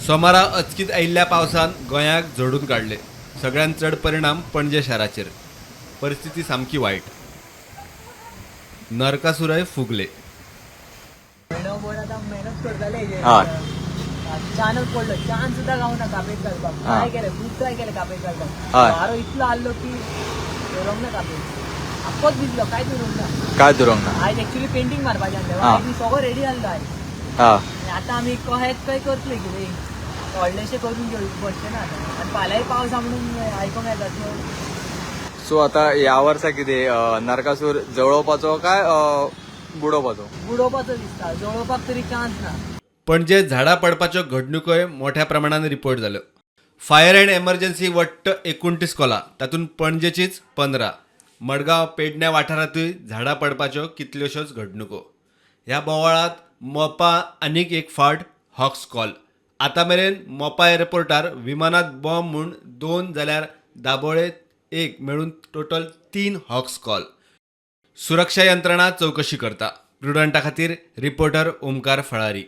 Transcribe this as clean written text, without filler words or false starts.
सोमारा अचकीत आयिल्ल्या पावसान गोंयाक झोडून काडले. सगळ्यांत चड परिणाम पणजे शाराचेर. परिस्थिती सामकी वायट. नरकासुरय फुगले. म्हयनोभर आतां मेहनत करताले हेजेर. हय. चानच पडलो, चान सुद्दां गावना कापेत घालपाक. हा. ट्राय केलें, खूब ट्राय केलें कापेत घालपाक. हय. वारो इतलो आहलो की उरोंक ना कापेत, आख्खोच भिजलो, कांयच उरोंक ना. काय दुरोंक ना? आयज एक्चुली पेंटींग मारपाचें आहलें. हा. आयज सगळो रेडी आहलो आयज. हा. आनी आतां आमी कहें खंय करतले कितें व्हडलेशें करून घेवन बसचे ना आतां, आनी फाल्यांय पावस आहा म्हणून आयकोंक येता सो. सो आता ह्या वर्सा कितें, नरकासूर जळोवपाचो काय बुडोवपाचो? बुडोवपाचो दिसता, जळोवपाक तरी चान्स ना. पणजे झाडां पडपाच्यो घडणुकोय मोठ्या प्रमाणान रिपोर्ट जाल्यो. फायर अँड एमर्जन्सी वट्ट 29 कॉलां, तातूंत पणजेचीच 15. मडगांव, पेडण्या वाठारांतूय झाडां पडपाच्यो कितल्योश्योच घडणुको. ह्या बोवाळांत मोपा आनीक एक फावट हॉक्स कॉल. आतां मेरेन मोपा एअरपोर्टार विमानांत बॉम्ब म्हूण 2 जाल्यार दाबोळे 1 मेळून टोटल 3 हॉक्स कॉल. सुरक्षा यंत्रणा चवकशी करता. प्रुडंटा खातीर रिपोर्टर ओमकार फळारी.